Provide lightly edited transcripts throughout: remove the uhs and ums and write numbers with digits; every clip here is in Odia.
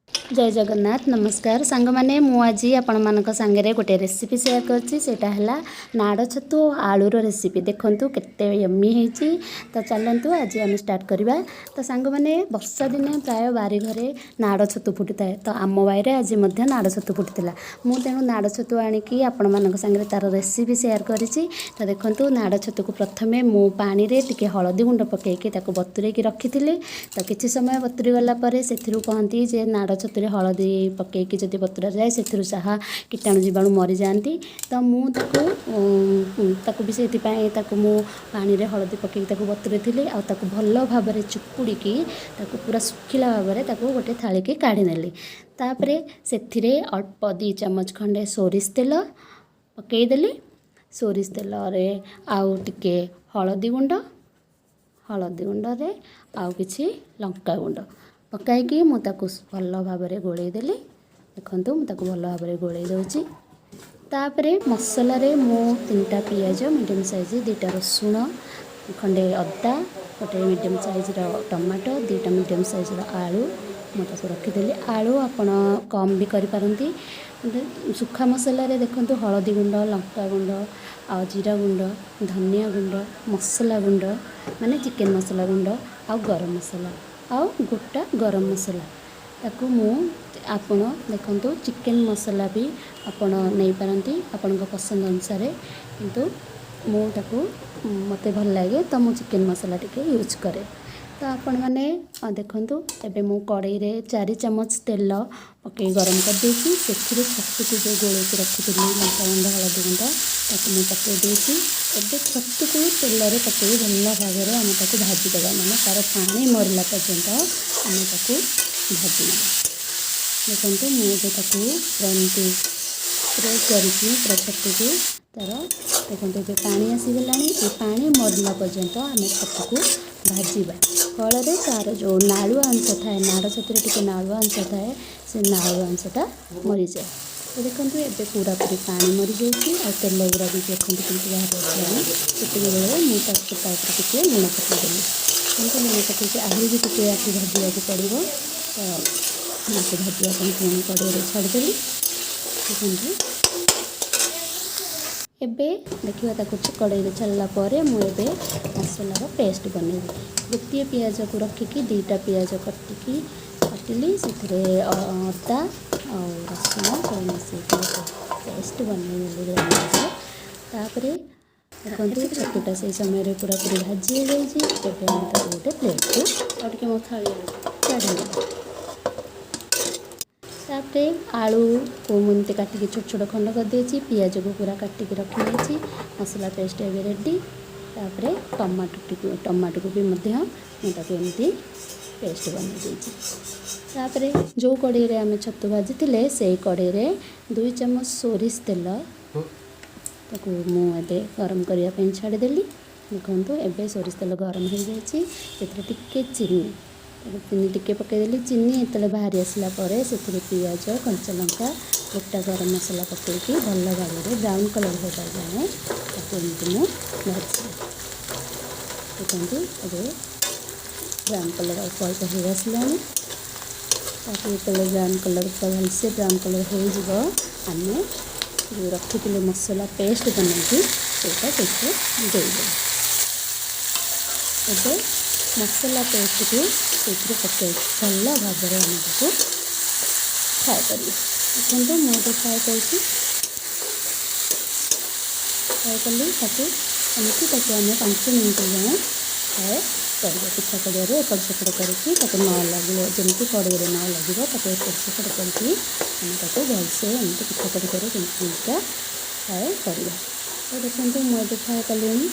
ଜୟ ଜଗନ୍ନାଥ। ନମସ୍କାର ସାଙ୍ଗମାନେ, ମୁଁ ଆଜି ଆପଣମାନଙ୍କ ସାଙ୍ଗରେ ଗୋଟେ ରେସିପି ସେୟାର କରିଛି। ସେଇଟା ହେଲା ନାଡ଼ ଛତୁ ଓ ଆଳୁର ରେସିପି। ଦେଖନ୍ତୁ କେତେ ୟମି ହେଇଛି। ତ ଚାଲନ୍ତୁ, ଆଜି ଆମେ ଷ୍ଟାର୍ଟ କରିବା। ତ ସାଙ୍ଗମାନେ, ବର୍ଷା ଦିନେ ପ୍ରାୟ ବାରିଘରେ ନାଡ଼ ଛତୁ ଫୁଟିଥାଏ। ତ ଆମ ବାଇରେ ଆଜି ମଧ୍ୟ ନାଡ଼ ଛତୁ ଫୁଟିଥିଲା। ମୁଁ ତେଣୁ ନାଡ଼ ଛତୁ ଆଣିକି ଆପଣମାନଙ୍କ ସାଙ୍ଗରେ ତା'ର ରେସିପି ସେୟାର କରିଛି। ତ ଦେଖନ୍ତୁ, ନାଡ଼ ଛତୁକୁ ପ୍ରଥମେ ମୁଁ ପାଣିରେ ଟିକେ ହଳଦୀ ଗୁଣ୍ଡ ପକାଇକି ତାକୁ ବତୁରେଇକି ରଖିଥିଲି। ତ କିଛି ସମୟ ବତୁରି ଗଲା ପରେ, ସେଥିରୁ କହନ୍ତି ଯେ ନାଡ଼ ଛତୁରେ ହଳଦୀ ପକାଇକି ଯଦି ବତୁରା ଯାଏ, ସେଥିରୁ ଯାହା କୀଟାଣୁ ଜୀବାଣୁ ମରିଯାଆନ୍ତି। ତ ମୁଁ ତାକୁ ତାକୁ ବି ସେଇଥିପାଇଁ ତାକୁ ମୁଁ ପାଣିରେ ହଳଦୀ ପକାଇକି ତାକୁ ବତୁରେଇଥିଲି। ଆଉ ତାକୁ ଭଲ ଭାବରେ ଚୁପୁଡ଼ିକି ତାକୁ ପୁରା ଶୁଖିଲା ଭାବରେ ତାକୁ ଗୋଟେ ଥାଳିକି କାଢ଼ି ନେଲି। ତାପରେ ସେଥିରେ ଅଳ୍ପ 2 ଚାମଚ ଖଣ୍ଡେ ସୋରିଷ ତେଲ ପକାଇଦେଲି। ସୋରିଷ ତେଲରେ ଆଉ ଟିକେ ହଳଦୀ ଗୁଣ୍ଡ, ହଳଦୀ ଗୁଣ୍ଡରେ ଆଉ କିଛି ଲଙ୍କା ଗୁଣ୍ଡ ପକାଇକି ମୁଁ ତାକୁ ଭଲ ଭାବରେ ଗୋଳେଇ ଦେଲି। ଦେଖନ୍ତୁ, ମୁଁ ତାକୁ ଭଲ ଭାବରେ ଗୋଳେଇ ଦେଉଛି। ତାପରେ ମସଲାରେ ମୁଁ ତିନିଟା ପିଆଜ ମିଡ଼ିୟମ୍ ସାଇଜ୍, ଦୁଇଟା ରସୁଣ, ଖଣ୍ଡେ ଅଦା, ଗୋଟେ ମିଡ଼ିୟମ୍ ସାଇଜ୍ର ଟମାଟୋ, ଦୁଇଟା ମିଡ଼ିୟମ୍ ସାଇଜ୍ର ଆଳୁ ମୁଁ ତାକୁ ରଖିଦେଲି। ଆଳୁ ଆପଣ କମ୍ ବି କରିପାରନ୍ତି। ଶୁଖା ମସଲାରେ ଦେଖନ୍ତୁ, ହଳଦୀ ଗୁଣ୍ଡ, ଲଙ୍କା ଗୁଣ୍ଡ ଆଉ ଜିରା ଗୁଣ୍ଡ, ଧନିଆ ଗୁଣ୍ଡ, ମସଲା ଗୁଣ୍ଡ ମାନେ ଚିକେନ୍ ମସଲା ଗୁଣ୍ଡ, ଆଉ ଗରମ ମସଲା ଆଉ ଗୋଟା ଗରମ ମସଲା। ତାକୁ ମୁଁ ଆପଣ ଦେଖନ୍ତୁ, ଚିକେନ୍ ମସଲା ବି ଆପଣ ନେଇପାରନ୍ତି ଆପଣଙ୍କ ପସନ୍ଦ ଅନୁସାରେ। କିନ୍ତୁ ମୁଁ ତାକୁ ମୋତେ ଭଲ ଲାଗେ, ତ ମୁଁ ଚିକେନ୍ ମସଲା ଟିକେ ୟୁଜ୍ କରେ। ତ ଆପଣମାନେ ଦେଖନ୍ତୁ, ଏବେ ମୁଁ କଡ଼େଇରେ 4 ଚାମଚ ତେଲ ପକାଇ ଗରମ କରିଦେଇଛି। ସେଥିରେ ଛତୁକୁ ଯେଉଁ ଗୋଳେଇକି ରଖିଥିଲି, ଲଙ୍କା ଗୁଣ୍ଡ, ହଳଦୀ ଗୁଣ୍ଡ, ତାକୁ ମୁଁ ପକାଇ ଦେଇଛି। ଏବେ ଛତୁକୁ ତେଲରେ ପକାଇ ଭଲ ଭାବରେ ଆମେ ତାକୁ ଭାଜିଦେବା, ମାନେ ତା'ର ପାଣି ମରିଲା ପର୍ଯ୍ୟନ୍ତ ଆମେ ତାକୁ ଭାଜି ନେବା। ଦେଖନ୍ତୁ, ମୁଁ ଏବେ ତାକୁ ପୁରା ଏମିତି ସ୍ପ୍ରେଡ଼ କରିକି ପୁରା ଛତୁକୁ ତା'ର, ଦେଖନ୍ତୁ, ଏବେ ପାଣି ଆସିଗଲାଣି। ଏ ପାଣି ମରିଲା ପର୍ଯ୍ୟନ୍ତ ଆମେ ଛତୁକୁ ଭାଜିବା। ଫଳରେ ତା'ର ଯେଉଁ ନାଳୁଆ ଅଂଶ ଥାଏ, ନାଡ଼ ଛତୁରେ ଟିକେ ନାଳୁଆ ଅଂଶ ଥାଏ, ସେ ନାଳୁଆ ଅଂଶଟା ମରିଯାଏ। ତ ଦେଖନ୍ତୁ, ଏବେ ପୁରାପୁରି ପାଣି ମରିଯାଇଛି ଆଉ ତେଲ ଗୁଡ଼ା ବି ଦେଖନ୍ତୁ କେମିତି ବାହାରି ଆସିଲାଣି। ସେତିକି ବେଳେ ମୁଁ ତାକୁ ତା ଉପରେ ଟିକେ ଲୁଣ ପକାଇଦେଲି। ଦେଖନ୍ତୁ, ଲୁଣ ପକାଇକି ଆହୁରି ବି ଟିକେ ୟାକୁ ଭାଜିବାକୁ ପଡ଼ିବ। ତ ୟାକୁ ଭାଜିବା ପାଇଁ ପୁଣି କଡ଼େଇରେ ଛାଡ଼ିଦେଲି। ଦେଖନ୍ତୁ, ଏବେ ଦେଖିବା, ତାକୁ କଡ଼େଇରେ ଛାଡ଼ିଲା ପରେ ମୁଁ ଏବେ ମସଲାର ପେଷ୍ଟ ବନେଇବି। ଗୋଟିଏ ପିଆଜକୁ ରଖିକି ଦୁଇଟା ପିଆଜ କାଟିଲି। ସେଥିରେ ଅଦା ଆଉ ରସୁଣ ସବୁ ମିଶାଇକି ଗୋଟେ ପେଷ୍ଟ ବନେଇନେଲି ଗ୍ରାଇଣ୍ଡରରେ। ତାପରେ ଦେଖନ୍ତୁ, ଛତୁଟା ସେଇ ସମୟରେ ପୁରାପୁରି ଭାଜି ହେଇଯାଇଛି। ଏବେ ଆମେ ତାକୁ ଗୋଟେ ପ୍ଲେଟ୍କୁ ଆଉ ଟିକେ ମୋ ଥାଳି ଆଣିବ। କାଢ଼ି ନେବା। ତାପରେ ଆଳୁକୁ ମୁଁ ଏମିତି କାଟିକି ଛୋଟ ଛୋଟ ଖଣ୍ଡ କରିଦେଇଛି। ପିଆଜକୁ ପୁରା କାଟିକି ରଖିନେଇଛି। ମସଲା ପେଷ୍ଟ ଏବେ ରେଡ଼ି। ତାପରେ ଟମାଟୋକୁ ବି ମଧ୍ୟ ମୁଁ ତାକୁ ଏମିତି ପେଷ୍ଟ ବନେଇ ଦେଇଛି। ତାପରେ ଯେଉଁ କଡ଼େଇରେ ଆମେ ଛତୁ ଭାଜିଥିଲେ, ସେଇ କଡ଼େଇରେ 2 ଚାମଚ ସୋରିଷ ତେଲ, ତାକୁ ମୁଁ ଏବେ ଗରମ କରିବା ପାଇଁ ଛାଡ଼ିଦେଲି। ଦେଖନ୍ତୁ, ଏବେ ସୋରିଷ ତେଲ ଗରମ ହେଇଯାଇଛି। ସେଥିରେ ଟିକେ ଚିନି, ତାକୁ ଚିନି ଟିକେ ପକାଇଦେଲି। ଚିନି ଯେତେବେଳେ ବାହାରି ଆସିଲା ପରେ, ସେଥିରେ ପିଆଜ, କଞ୍ଚା ଲଙ୍କା, ଗୋଟା ଗରମ ମସଲା ପକାଇକି ଭଲ ଭାବରେ ବ୍ରାଉନ୍ କଲର୍ ହେବା ଯାଏଁ ତାକୁ ଏମିତି ମୁଁ ଭାଜିଲି। ଦେଖନ୍ତୁ, ଏବେ ବ୍ରାଉନ୍ କଲର୍ ଅଳ୍ପ ଅଳ୍ପ ହେଇ ଆସିଲାଣି। ତାକୁ ଯେତେବେଳେ ବ୍ରାଉନ୍ କଲର୍ ପୁରା ଭଲସେ ବ୍ରାଉନ୍ କଲର୍ ହେଇଯିବ, ଆମେ ଯେଉଁ ରଖିଥିଲେ ମସଲା ପେଷ୍ଟ ବନେଇକି, ସେଇଟା ସେଥିରେ ଦେଇଦେବା। ଏବେ ମସଲା ପେଷ୍ଟକୁ ସେଇଥିରେ ପକାଇକି ଭଲ ଭାବରେ ଆମେ ତାକୁ ଫ୍ରାଏ କରିବା। ଦେଖନ୍ତୁ, ମୁଁ ଏବେ ଫ୍ରାଏ କରୁଛି। ଫ୍ରାଏ କଲି ତାକୁ ଏମିତି। ତାକୁ ଆମେ 5 ମିନିଟ୍ ଯାଏଁ ଫ୍ରାଏ କରିବା। ପିଠା କଡ଼ିଆରେ ଏପଟ ସେପଟ କରିକି ତାକୁ ନ ଲାଗିବ, ଯେମିତି କଡ଼େଇରେ ନ ଲାଗିବ, ତାକୁ ଏପଟ ସେପଟ କରିକି ଆମେ ତାକୁ ଭଲସେ ଏମିତି ପିଠା କଡ଼ିକାରେ କେମିତି ଫ୍ରାଏ କରିବା। ତ ଦେଖନ୍ତୁ, ମୁଁ ଏବେ ଫ୍ରାଏ କଲିଣି।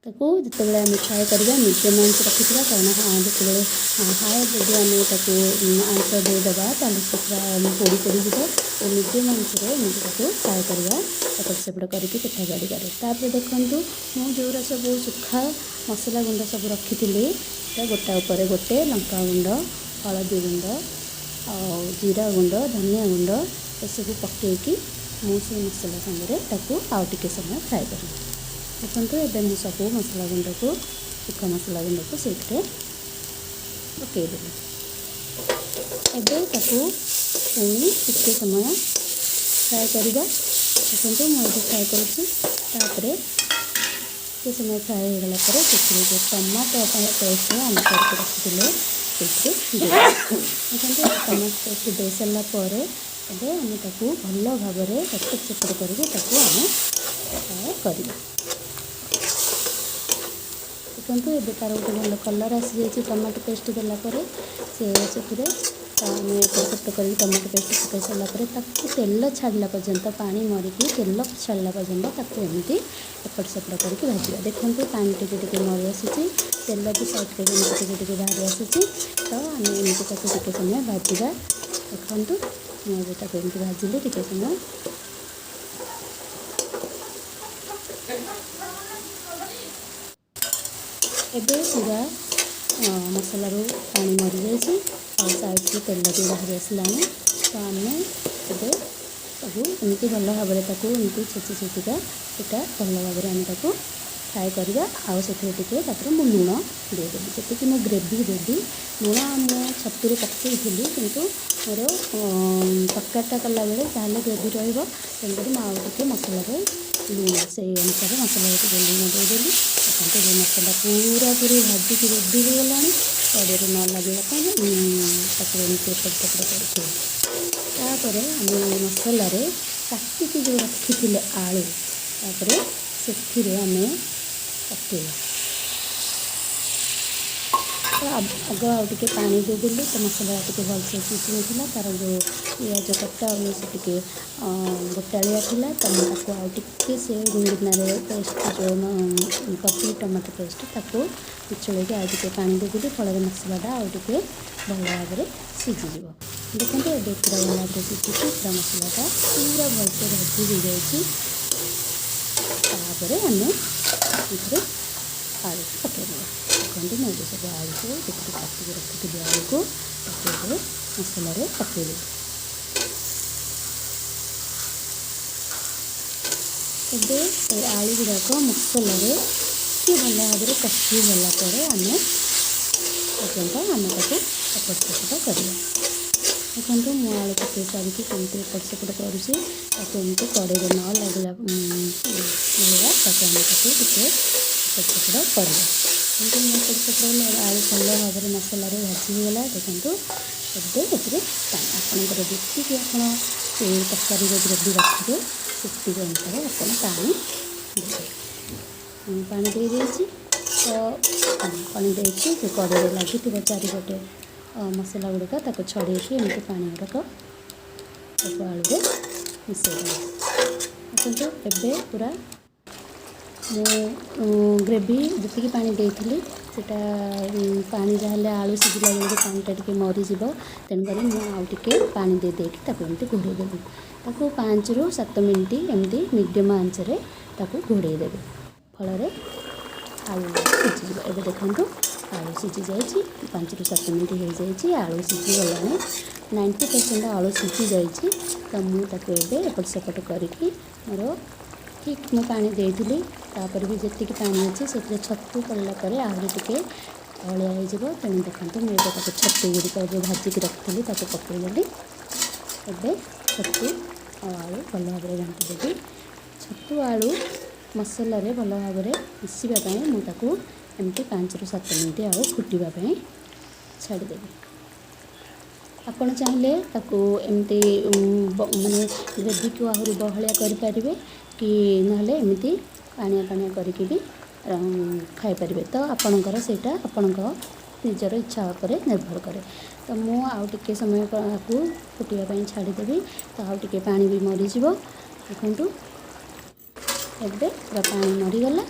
ତାକୁ ଯେତେବେଳେ ଆମେ ଫ୍ରାଏ କରିବା, ମିଡ଼ିୟମ୍ ଆଞ୍ଚ ରଖିଥିବା, କାରଣ ଯେତେବେଳେ ହାଇ ଯଦି ଆମେ ତାକୁ ଆଞ୍ଚ ଦେଇଦେବା, ତାହେଲେ ସେ ପୁରା ପୋଡ଼ି ପୋଡ଼ିଯିବ। ଓ ମିଡ଼ିୟମ୍ ଆଞ୍ଚରେ ଏମିତି ତାକୁ ଫ୍ରାଏ କରିବା, ଏପଟ ସେପଟ କରିକି ପିଠା କଡ଼ିକାରେ। ତାପରେ ଦେଖନ୍ତୁ, ମୁଁ ଯେଉଁଗୁରା ସବୁ ଶୁଖା ମସଲା ଗୁଣ୍ଡ ସବୁ ରଖିଥିଲି, ସେଟା ଗୋଟା ଉପରେ ଗୋଟେ ଲଙ୍କା ଗୁଣ୍ଡ, ହଳଦୀ ଗୁଣ୍ଡ ଆଉ ଜିରା ଗୁଣ୍ଡ, ଧନିଆ ଗୁଣ୍ଡ ଏସବୁ ପକାଇକି ମୁଁ ସେଇ ମସଲା ସାଙ୍ଗରେ ତାକୁ ଆଉ ଟିକେ ସମୟ ଫ୍ରାଏ କରିବି। ଦେଖନ୍ତୁ, ଏବେ ମୁଁ ସବୁ ମସଲା ଗୁଣ୍ଡକୁ, ଶୁଖା ମସଲା ଗୁଣ୍ଡକୁ ସେଇଥିରେ ପକାଇଦେଲି। ଏବେ ତାକୁ ପୁଣି ଟିକେ ସମୟ ଫ୍ରାଏ କରିବା। ଦେଖନ୍ତୁ, ମୁଁ ଏବେ ଫ୍ରାଏ କରୁଛି। ତାପରେ ଟିକେ ସମୟ ଫ୍ରାଏ ହେଇଗଲା ପରେ ସେଥିରେ ଯେଉଁ ଟମାଟୋ ପେଷ୍ଟ ଆମେ କରିକି ରଖିଥିଲେ, ସେଥିରେ ଦେଇଦେବା। ଦେଖନ୍ତୁ, ଟମାଟୋ ପେଷ୍ଟ ଦେଇସାରିଲା ପରେ ଏବେ ଆମେ ତାକୁ ଭଲ ଭାବରେ ଏପଟ ସେପଟ କରିକି ତାକୁ ଆମେ ଫ୍ରାଏ କରିବା। ଦେଖନ୍ତୁ, ଏବେ ତା'ର ଗୋଟେ ଭଲ କଲର୍ ଆସିଯାଇଛି। ଟମାଟୋ ପେଷ୍ଟ ଦେଲା ପରେ ସେ ସେଥିରେ ଆମେ ଏପଟ ସେପଟ କରିକି ଟମାଟୋ ପେଷ୍ଟ ପକାଇ ସାରିଲା ପରେ ତାକୁ ତେଲ ଛାଡ଼ିଲା ପର୍ଯ୍ୟନ୍ତ, ପାଣି ମରିକି ତେଲ ଛାଡ଼ିଲା ପର୍ଯ୍ୟନ୍ତ ତାକୁ ଏମିତି ଏପଟ ସେପଟ କରିକି ଭାଜିବା। ଦେଖନ୍ତୁ, ପାଣି ଟିକେ ଟିକେ ମରି ଆସୁଛି, ତେଲ ବି ସାଇଡ଼୍ରେ ଏମିତି ଟିକେ ଟିକେ ବାହାରି ଆସୁଛି। ତ ଆମେ ଏମିତି ତାକୁ ଟିକେ ସମୟ ଭାଜିବା। ଦେଖନ୍ତୁ, ମୁଁ ଏବେ ତାକୁ ଏମିତି ଭାଜିଲି ଟିକେ ସମୟ। ଏବେ ପୁରା ମସଲାରୁ ପାଣି ମରିଯାଇଛି ଆଉ ସାଇଡ଼୍ରୁ ତେଲ ବି ବାହାରି ଆସିଲାଣି। ତ ଆମେ ଏବେ ସବୁ ଏମିତି ଭଲ ଭାବରେ ତାକୁ ଏମିତି ଛେଚି ଛେଚିକା ସେଇଟା ଭଲ ଭାବରେ ଆମେ ତାକୁ ଫ୍ରାଏ କରିବା। ଆଉ ସେଥିରେ ଟିକେ ତାପରେ ମୁଁ ଲୁଣ ଦେଇଦେଲି, ଯେତିକି ମୁଁ ଗ୍ରେଭି ଦେବି। ଲୁଣ ମୁଁ ଛତୁରେ ପକାଇଥିଲି, କିନ୍ତୁ ମୋର ତରକାରୀଟା କଲାବେଳେ ଯାହାହେଲେ ଗ୍ରେଭି ରହିବ, ତେଣୁକରି ମୁଁ ଆଉ ଟିକେ ମସଲାରେ ଲୁଣ, ସେଇ ଅନୁସାରେ ମସଲାରେ ଟିକେ ଲୁଣ ଦେଇଦେଲି। ଦେଖନ୍ତୁ, ଏବେ ମସଲା ପୁରାପୁରି ଭାଜିକି ରେଡ଼ି ହେଇଗଲାଣି। କଡ଼େଇରେ ନ ଲାଗିବା ପାଇଁ ତାକୁ ଏମିତି ଏପଟ ସେପଟ କରୁଛି। ତାପରେ ଆମେ ମସଲାରେ କାଟିକି ଯେଉଁ ରଖିଥିଲେ ଆଳୁ, ତାପରେ ସେଥିରେ ଆମେ ପକାଇବା। ତ ଆଗ ଆଉ ଟିକେ ପାଣି ଦେଇଦେଲି। ତ ମସଲା ଟିକେ ଭଲସେ ସିଝି ନଥିଲା, ତା'ର ଯେଉଁ ପିଆଜ କଟା ଆଉ ସେ ଟିକେ ଗୋଟାଳିଆ ଥିଲା। ତ ମୁଁ ତାକୁ ଆଉ ଟିକେ ସେ ଗିନାରେ ପେଷ୍ଟ ଯେଉଁ କରିଥିଲି ଟମାଟୋ ପେଷ୍ଟ, ତାକୁ ପିଛୁଳେଇକି ଆଉ ଟିକେ ପାଣି ଦେଇଦେଲି। ଫଳରେ ମସଲାଟା ଆଉ ଟିକେ ଭଲ ଭାବରେ ସିଝିଯିବ। ଦେଖନ୍ତୁ, ଏବେ ପୁରା ଭଲ ଭାବରେ ସିଝିକି ପୁରା ମସଲାଟା ପୁରା ଭଲସେ ଭାଜି ହେଇଯାଇଛି। ତାପରେ ଆମେ ଏଥିରେ ଆଳୁକୁ ପକାଇଦେବା। ଦେଖନ୍ତୁ, ମୁଁ ଏବେ ସବୁ ଆଳୁକୁ ଯେତିକି କାଟିକି ରଖିଥିଲି ଆଳୁକୁ, ତାକୁ ଏବେ ମସଲାରେ ପକାଇଦେବି। ଏବେ ଏ ଆଳୁ ଗୁଡ଼ାକ ମସଲାରେ ଟିକେ ଭଲ ଭାବରେ କଷି ଗଲା ପରେ ଆମେ ପର୍ଯ୍ୟନ୍ତ ଆମେ ତାକୁ ଏପଟ ସେପଟ କରିବା। ଦେଖନ୍ତୁ, ମୁଁ ଆଳୁ ପକାଇ ସାରିକି କେମିତି ଏପଟ ସେପଟ କରୁଛି। ତାକୁ ଏମିତି କଡ଼େଇରେ ନ ଲାଗିଲା ଭଳିଆ ତାକୁ ଆମେ ତାକୁ ଟିକେ ଏପଟ ସେପଟ କରିବା। କିନ୍ତୁ ମୁଁ ଏପଟ ସେପଟ ହେଲେ ଆଳୁ ଭଲ ଭାବରେ ମସଲାରେ ଭାଜି ହେଇଗଲା। ଦେଖନ୍ତୁ, ଏବେ ଏଥିରେ ପାଣି ଆପଣଙ୍କର ଯେତିକି ଆପଣ ସେଇ ତରକାରୀର ଗ୍ରେଭି ରଖିବେ, ସେତିକି ଅନୁସାରେ ଆପଣ ପାଣି ଦେବେ। ମୁଁ ପାଣି ଦେଇଦେଇଛି। ତ ପାଣି ଦେଇକି ଯେଉଁ କଡ଼େଇରେ ଲାଗିଥିବ ଚାରିପଟେ ମସଲା ଗୁଡ଼ିକ, ତାକୁ ଛଡ଼େଇକି ଏମିତି ପାଣି ଗୁଡ଼ାକ ତାକୁ ଆଳୁରେ ମିଶାଇଦେବା। ଦେଖନ୍ତୁ, ଏବେ ପୁରା ମୁଁ ଗ୍ରେଭି ଯେତିକି ପାଣି ଦେଇଥିଲି, ସେଇଟା ପାଣି ଯାହାହେଲେ ଆଳୁ ସିଝିଲା ବେଳକୁ ପାଣିଟା ଟିକେ ମରିଯିବ। ତେଣୁକରି ମୁଁ ଆଉ ଟିକେ ପାଣି ଦେଇ ଦେଇକି ତାକୁ ଏମିତି ଘୋଡ଼େଇ ଦେବି। ତାକୁ 5ରୁ 7 ମିନିଟ୍ ଏମିତି ମିଡ଼ିୟମ୍ ଆଞ୍ଚରେ ତାକୁ ଘୋଡ଼େଇ ଦେବେ, ଫଳରେ ଆଳୁ ସିଝିଯିବ। ଏବେ ଦେଖନ୍ତୁ, ଆଳୁ ସିଝି ଯାଇଛି। 5ରୁ 7 ମିନିଟ୍ ହେଇଯାଇଛି, ଆଳୁ ସିଝିଗଲାଣି। 90% ଆଳୁ ସିଝି ଯାଇଛି। ତ ମୁଁ ତାକୁ ଏବେ ଏପଟ ସେପଟ କରିକି ମୋର ଠିକ୍ ମୁଁ ପାଣି ଦେଇଥିଲି, ତାପରେ ବି ଯେତିକି ପାଣି ଅଛି, ସେଥିରେ ଛତୁ ପଡ଼ିଲା ପରେ ଆହୁରି ଟିକେ ବହଳିଆ ହେଇଯିବ। ତେଣୁ ଦେଖନ୍ତୁ, ମୁଁ ଏବେ ତାକୁ ଛତୁ ଗୁଡ଼ିକ ଯେଉଁ ଭାଜିକି ରଖିଥିଲି, ତାକୁ ପକାଇଦେଲି। ଏବେ ଛତୁ ଆଉ ଆଳୁ ଭଲ ଭାବରେ ଘାଣ୍ଟି ଦେବି। ଛତୁ ଆଳୁ ମସଲାରେ ଭଲ ଭାବରେ ମିଶିବା ପାଇଁ ମୁଁ ତାକୁ ଏମିତି 5ରୁ 7 ମିନିଟ୍ ଆଉ ଫୁଟିବା ପାଇଁ ଛାଡ଼ିଦେବି। ଆପଣ ଚାହିଁଲେ ତାକୁ ଏମିତି ମାନେ ଗ୍ରେଭିକୁ ଆହୁରି ବହଳିଆ କରିପାରିବେ କି ନହେଲେ ଏମିତି ପାଣିଆ ପାଣିଆ କରିକି ବି ଖାଇପାରିବେ। ତ ଆପଣଙ୍କର ସେଇଟା ଆପଣଙ୍କ ନିଜର ଇଚ୍ଛା ଉପରେ ନିର୍ଭର କରେ। ତ ମୁଁ ଆଉ ଟିକେ ସମୟ ତାକୁ ଫୁଟିବା ପାଇଁ ଛାଡ଼ିଦେବି। ତ ଆଉ ଟିକେ ପାଣି ବି ମରିଯିବ। ଦେଖନ୍ତୁ, ଏବେ ପୁରା ପାଣି ମରିଗଲା।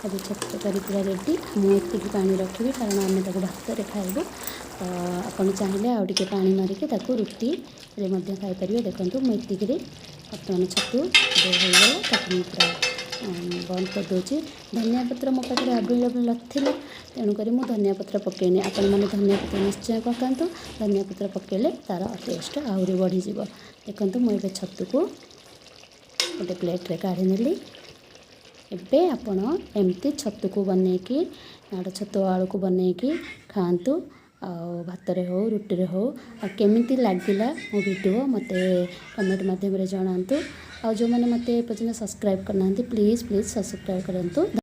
ଏବେ ଛତୁ ତରକାରୀ ପୁରା ରେଡ଼ି। ମୁଁ ଏତିକି ପାଣି ରଖିବି, କାରଣ ଆମେ ତାକୁ ଭାତରେ ଖାଇବୁ। ତ ଆପଣ ଚାହିଁଲେ ଆଉ ଟିକେ ପାଣି ମାରିକି ତାକୁ ରୁଟିରେ ମଧ୍ୟ ଖାଇପାରିବେ। ଦେଖନ୍ତୁ, ମୁଁ ଏତିକିରେ ବର୍ତ୍ତମାନ ଛତୁ ଏବେ ହେଇଗଲା, ତାକୁ ମୁଁ ପୁରା ବନ୍ଦ କରିଦେଉଛି। ଧନିଆ ପତ୍ର ମୋ ପାଖରେ ଆଭେଲେବଲ୍ ନଥିଲା, ତେଣୁକରି ମୁଁ ଧନିଆ ପତ୍ର ପକାଇନି। ଆପଣମାନେ ଧନିଆ ପତ୍ର ନିଶ୍ଚୟ ପକାନ୍ତୁ। ଧନିଆ ପତ୍ର ପକାଇଲେ ତା'ର ଟେଷ୍ଟ ଆହୁରି ବଢ଼ିଯିବ। ଦେଖନ୍ତୁ, ମୁଁ ଏବେ ଛତୁକୁ ଗୋଟେ ପ୍ଲେଟ୍ରେ କାଢ଼ି ନେଲି। ଏବେ ଆପଣ ଏମିତି ଛତୁକୁ ବନେଇକି, ନାଡ଼ ଛତୁ ଆଳୁକୁ ବନେଇକି ଖାଆନ୍ତୁ, ଆଉ ଭାତରେ ହେଉ, ରୁଟିରେ ହେଉ। ଆଉ କେମିତି ଲାଗିଲା ମୋ ଭିଡ଼ିଓ ମୋତେ କମେଣ୍ଟ ମାଧ୍ୟମରେ ଜଣାନ୍ତୁ। ଆଉ ଯେଉଁମାନେ ମୋତେ ଏପର୍ଯ୍ୟନ୍ତ ସବସ୍କ୍ରାଇବ୍ କରିନାହାନ୍ତି, ପ୍ଲିଜ୍ ପ୍ଲିଜ୍ ସବସ୍କ୍ରାଇବ୍ କରନ୍ତୁ।